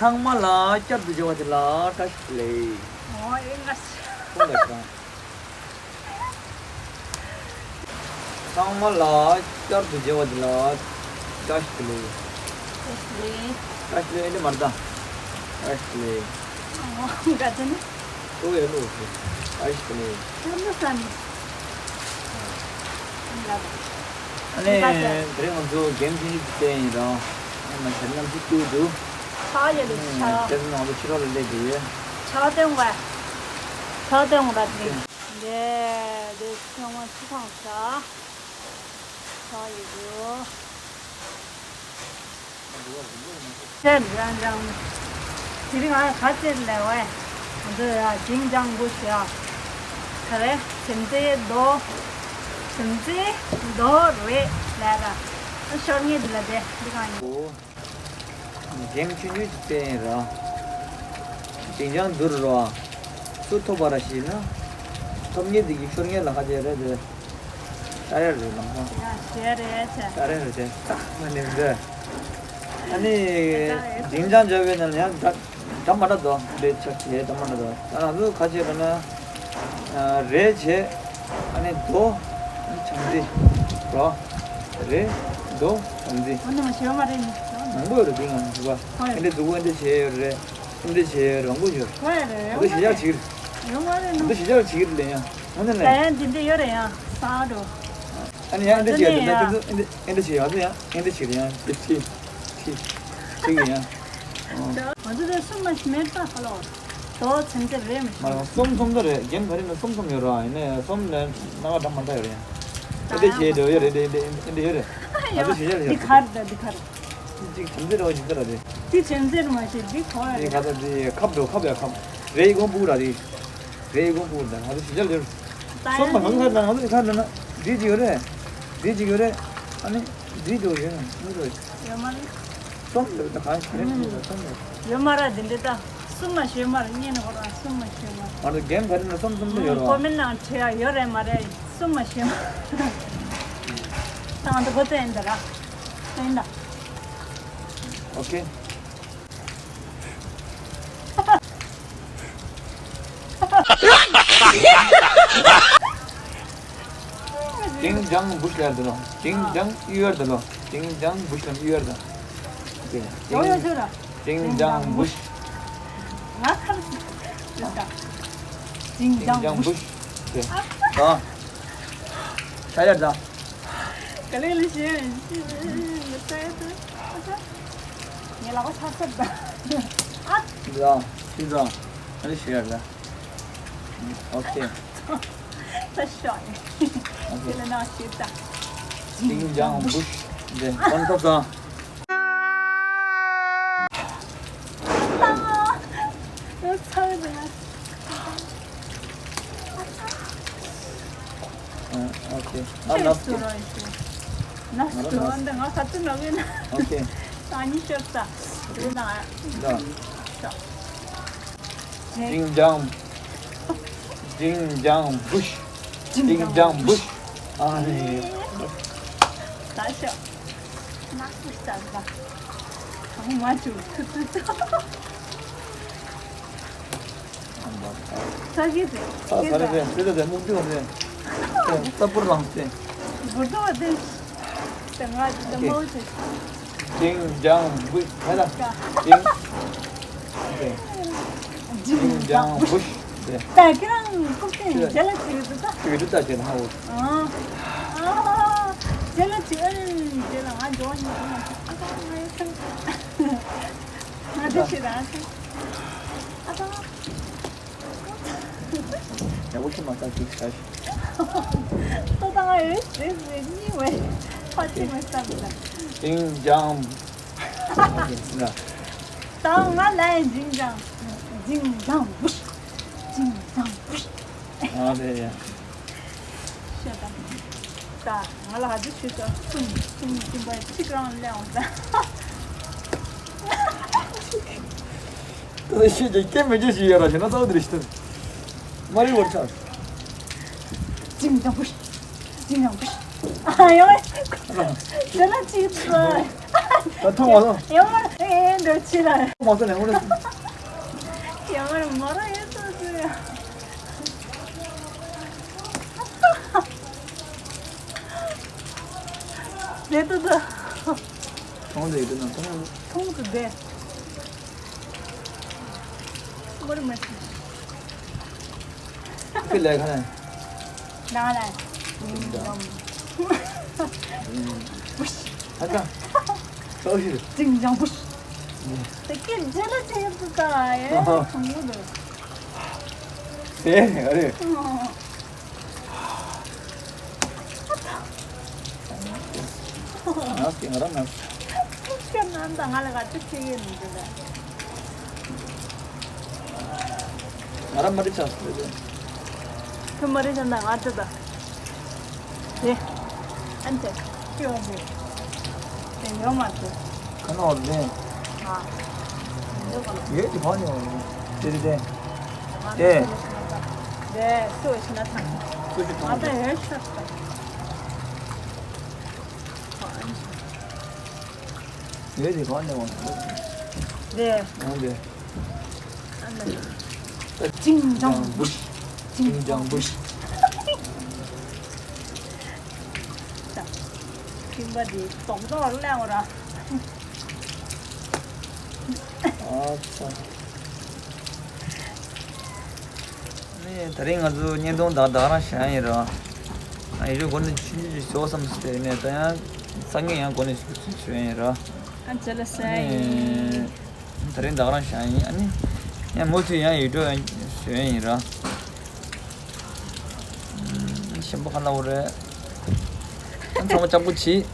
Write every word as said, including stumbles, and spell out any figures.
ཚང་མ་ལ་བསྐྱར་དུ་མཇལ་བ་དེ་ལ་བཀྲ་ཤིས་བདེ་ལེགས། ཨོ་ཨེ་ང་ཚང་མ་ལ་བསྐྱར་དུ་མཇལ་བ་འདི་ལ་བཀྲ་ཤིས་བདེ་ལེགས། བཀྲ་ཤིས་བདེ་ལེགས། བཀྲ་ཤིས་བདེ་ལེགས། ཨེ་འདྲ་མ་རེད་ད། བཀྲ་ཤིས་བདེ་ལེགས། ཨོ་ག་ཚོད་ནི། ཨོ་ཡ་ལོ། བཀྲ་ཤིས་བདེ་ལེགས། ཁྱོད་ཚོ་ས་ནི། ཨ་ནི་དེ་རིང་ང་ཚོ་གེམ་ཆུང་ཆུང་ཅིག་བཙལ་ཡིན་རང་། ཨ་མ་ཟེར་ནམ་ཞིག་ཏུ་འདུག་ཆ་ཡ་ལི་ཆ། ཁྱེད་ཚོ་ང་ཚོ་ཕྱི་ལོགས་ལ་སླེབས་བསྡད་ཡོད། ཆ་སྟོན་བ། ཆ་སྟོན་བ་དེ་རིང་། འདི་འདི་ཚང་མ་ཆུ་ཐང་ཆ། ཆ་ཡི་འདུག་ཆེ་འཇང་འཇང་། དེ་རིང་ང་ག་ཚོད་ལས་བས། ང་ཚོ་ཡ་ཇིང་ལྗང་བུ་ཞེས་ཡ། ག་རེ་ཁྱིམ་མཚེས་རྡོ། ཁྱིམ་མཚེས་རྡོ་རེད་ལས་ད། ཤོར་ངེས་འདི་ལ་དེ་འདི་གང་ཡིན། འོ། འགྲེམས་ཆུང་ཆུང་ཞིག་བཙལ་ཡིན་ར། ཇིང་ལྗང་འདུར་རོ། སུ་ཐོབ་པ་ར་ཞིག་ན། ཐོབ་ངེས་འདི་གི་ཤོར་ངེས་ལ་ཁ་ཆེ་རེད་དེ། ཤར་ཡ་རེད་ལམ་ཁ། ཡ་ཤར་ཡ་རེད་ཆ། ཤར་ཡ་རེད་དེ། ད་མ་ནེམ་དེ། ཨ་ནི། ཇིང་ལྗང་འཇའ་བའི་ནང་ལ་ཡང་འདྲ་འདྲ་མ་འདྲ་འདུག་འདྲ་ཆགས་ཆེ་འདྲ་མ་འདྲ་འདུག་ད་ང་ཚོ་ཁ་ཆེ་ར་ན། རེད་བྱས། ཨ་ནི་རྡོ། བྱམས་བརྩེ། རོ། རེད། རྡོ། བྱམས་བརྩེ། ཨ་ནི་མ་ཞེ་བ་མ་རེད་ནི། མང་པོ་ཡོད་རེད་འདི་ང་ཚོ་བ། ཨེ་འདྲ་འདུག་ཨེ་འདྲ་བྱས་ཡོད་རེད། ཨེ་འདྲ་བྱས་ཡོད་རེད་མང་པོ་ཡོད། ཨེ་འདྲ་ཞེ་ཡག་ཅིག་རེད། ཡོད་མ་རེད་ཨེ་འདྲ་ཞེ་ཡག་ཅིག་རེད་ལས་ཡང་། ཨ་ནི་ལས། ད་ཡང་འདི་འདྲ་ཡོད་རེད་ཡང་ས་འགྲོ། ཨ་ནི་ཡང་ཨེ་འདྲ་བྱས་ཡོད་རེད་ད་ཁྱེད་ཚོ་ཨེ་འདྲ་ཨེ་འདྲ་བྱས་ཡོད་ཨ་ཚོ་ཡང་ཨེ་འདྲ་བྱས་རེད་ཡང་དེ་ཁྲིད་ཁྲིད་ཁྲིད་གི་ཡང་། ང་ཚོ་དེ་སུ་མ་ཤི་མེད་ད་ཧ་ལོ། དོ་ཚན་ཚེ་རེད་མི་མ་ཤི། རེད་གསུམ་གསུམ་དོ་རེད་རྒན་ག་རེ་ན་གསུམ་གསུམ་ཡོད་ར་ཡིན་ནའི་གསུམ་ལས་སྣང་བ་འདྲ་མ་འདྲ་ཡོད་རེད་ཡང་། ཨེ་འདྲ་བྱས་དེ་ཡོད་རེད་ཨེ་འདྲ་ཨེ་འདྲ་ཡོད་རེད། ང་ཚོ་ཞེ་ཆགས་ཡོད་རེད། འདི་ག་རེད་ད་འདི་ག་རེད། གཅིག་བྱམས་བརྩེ་ར་བ་ཞིག་ད་ར་རེད། འདི་བྱམས་བརྩེ་ར་མ་ཤི་འདི་ག་རེད། འདི་ག་ད་འདི་ཁབ་འགྲོ་ཁབ་ཡ་ཁབ། རེད་ཡི་གོང་སྤུ་ར་རེད། རེད་ཡི་གོང་སྤུ་ར་ང་ཚོ་ཞེ་ཆགས་ཡོད་རེད། ད་སོང་ཡང་མ་ང་ཚོ་ཁ་ན་ང་ཚོ་ཁ་ན་ན་འདི་གཅིག་ཡོད་རེད། འདི་གཅིག་ཡོད་རེད། ཨ་ནི་འདི་འགྲོ་ཡོད་ན་ང་ཚོ། ཡོད་མ་རེད། སོམ་ལ་ད་གང་ཞིག་རེད་སོམ་ལ་སོམ་ལ། ཡོད་མ་ར་འདི་འདྲ་ད། སུ་མ་ཤེས་མ་ར་ཉན་ན་གོ་ར་སུ་མ་ཤེས་མ། ང་ཚོ་རྒན་ག་རེ་ན་སོམ་སོམ་དུ་ཡོད་རོ། ཀོ་མེན་ནང་བྲིས་ཡ་ཡོད་རེད་མ་རེད་སུ་མ་ཤེས་མ། ད་ང་ཚོ་གོ་ཚོད་ཡིན་ད་ར། ཡིན་ད། ཨོ་ཁེ། ཅིང་ལྗང་བུ་ཤ་དེ་ལོ། ཅིང་ལྗང་གཡུ་ཡར་དེ་ལོ། ཅིང་ལྗང་བུ་ཤ་གཡུ་ཡར་དང་། ཅིང་ཅིང་ལྗང་བུ་ཤ། ཅིང་ལྗང་བུ་ཤ། ཨ། ཤ་ཡར་དང་། ག་ལེ་ལེ་ཤེས་མི་ཚད་དུ། ངས་ལག་པ་ཚ་ཚ་དང་། ཨ། ཡ། ཤི་དང་། ཨ་ནི་ཤི་ཡར་དང་། ཨོ་ཁེ། ད་ཤོག་ཡིན། ཨོ་ཁེ། དེ་ལ་ནང་ཤི་ད། ཅིང་ལྗང་བུ་ཤ། དེ་ཁོང་ཐོབ་དང་། ཨ་ཚ་བའི་དེ་ལ། ཨ་ཚ། ཨ་ཨོ་ཁེ། ཨ་ལབ་ཁེ། ན་སུ་རོ་འདི་ང་ཁ་ཏུ་ནོ་གི་ན། ཨོ་ཁེ། ཨ་ནི་ཤོར་ས། དེ་ན། ད། ཤོག་ཅིང་ལྗང་། ཅིང་ལྗང་བུ་ཤ། ཅིང་ལྗང་བུ་ཤ། ཨ་རེ། ད་ཤོག་ནག་པོ་ཤ་ད། གང་མ་བྱུང་ཐུ་ཐུ་ཐུ། ས་གི་དེ། ས་ས་རེ་དེ་སེ་དེ་དེ་སྨུག་ཏི་བ་དེ། ས་པུར་ལངས་ཏེ། བུར་དུ་བ་དེ། དེ་ང་དེ་མོ་དེ། ཅིང་ལྗང་བུ་ཧེ་ད། ཅིང་། ཅིང་ལྗང་བུ་ཤ་དེ། ད་ཁྱེད་རང་ཁུག་ཏེ་རྒྱ་ལ་ཅིག་འདུག་ད། ཅིག་འདུག་ད་ཅེ་ན་འོ། ཨ། ཨ། རྒྱ་ལ་ཅིག་ཨེ་རྒྱ་ལ་ང་འགྲོ་ཉིན་ང་ཨ་ད་ང་ཡོད་ཚང་། ང་འདི་ཤི་ར་ཨ་ད། ཨ་ད། ཡག་པོ་ཞིག་མ་ལྟ་ཅིག་ཤ་ཤི། ཏོ་ད་ཨེ་རེད་རེད་གཉིས་བས་ཕ་ཅིག་མ་ལྟ་མི་ལྟ། ཅིང་ལྗང་། ད་ང་ལ་ཡིན་ཅིང་ལྗང་། ཅིང་ལྗང་བུ་ཤ། ཅིང་ལྗང་བུ་ཤ། ཨ་རེད་ཡ། ཤ་ད། ད་ང་ལ་ཧ་ཅི་ཤི་ཤ་སུམ་སུམ་སུམ་པ་ཅིག་རང་ལས་འོང་ད། ད་ཤི་རྒྱུ་སྐད་མི་རྒྱུ་ཞིག་ཡོད་ར་ཞེ་ན་རྩ་བ་དེ་རེད་ཤི་ཐུབ། མ་རི་བར་ཆགས། ཅིང་ལྗང་བུ་ཤ། ཅིང་ལྗང་བུ་ཤ། ཨ་ཡོད། དེ་ལ་ཅིག་ཚོ། ད་ཐུག་མ་སོང་། ཡོད་མ་རེད། ཨེ་འདྲ་ཅི་ལ། མ་སོང་ནས་འོ་རེད། ཡོད་མ་རེད། མ་ར་ཡོད་ཚོ་ཚོ་ཡ། ལས་དུ་དུ། ཐོང་དུ་ཡོད་དུ་ན་ཐོང་། ཐོང་དུ་དེ། མོར་མ་ཤི། ཁི་ལས་ཁ་ནས། ནང་ལ། ཨ་ཀ། ཏོ་ཤི། ཅིང་ཅང་བུ་ཤི། དེ་ཀི་ཇེ་ལ་ཅེ་ཡབ་ཀ་ཡེ། ཨ་ཧ། ཐུང་ངུ་དུ། སེ་ཨ་རེ། ང་སྐྱེ་ང་རང་ང་། ཁྱོད་ནང་དང་ང་ལ་ག་ཚོད་ཁྱེད་ཡིན་འདི་ལ། ང་རང་མ་རིག་ཆགས་སོང་། ཁྱོད་མ་རིག་ཆགས་ན་ང་ཚོ་ད། དེ། ཨན་ཏེ། ཁྱོད་འདི། དེ་ཡོད་མ་ཚོད། ཁ་ནོར་ལེན། ཨ། ཡོད་ཀྱི་བ་ནི་བ་ནི། དེ་དེ་དེ། དེ། དེ་སུ་ཞིག་ན་ཐང་། སུ་ཞིག་ཐང་། ཨ་ད་ཡོད་ཤག་ད། ཡོད་དེ་གང་ནས་འོང་། དེ། འོང་དེ། ཨ་ན། ཅིང་ཅང་བུ་ཤི། ཅིང་ཅང་བུ་ཤི། ད། ཁྱིམ་པ་དེ་རྡོག་རྡོག་གླེང་བ་ར། ཨ་ཙི། ནི་དེ་རིང་ང་ཚོ་བརྙན་ཐུང་དག་དག་རང་བཞག་ཡིན་ར། ཨ་ཡི་རོ་སྒོ་ནས་ཆུང་ཆུང་ཞིག་བཟོ་བསམ་སྟེ་ནས་ད་ཡང་ས་ངན་ཡང་སྒོ་ནས་ཞིག་ཞུ་ཡིན་ར། ཨ་ཅེ་ལ་ས་ཡིན། དེ་རིང་དག་རང་བཞག་ཡིན། ཨ་ནི་ཡང་མུ་མཐུད་ཡང་ཡིག་འབྲུ་ཡང་ཞུ་ཡིན་ར། ཞིམ་པོ་ག་ལ་འོ་རེད། ཨ་ཚང་མ་ལྕགས་པོ་བྱེད།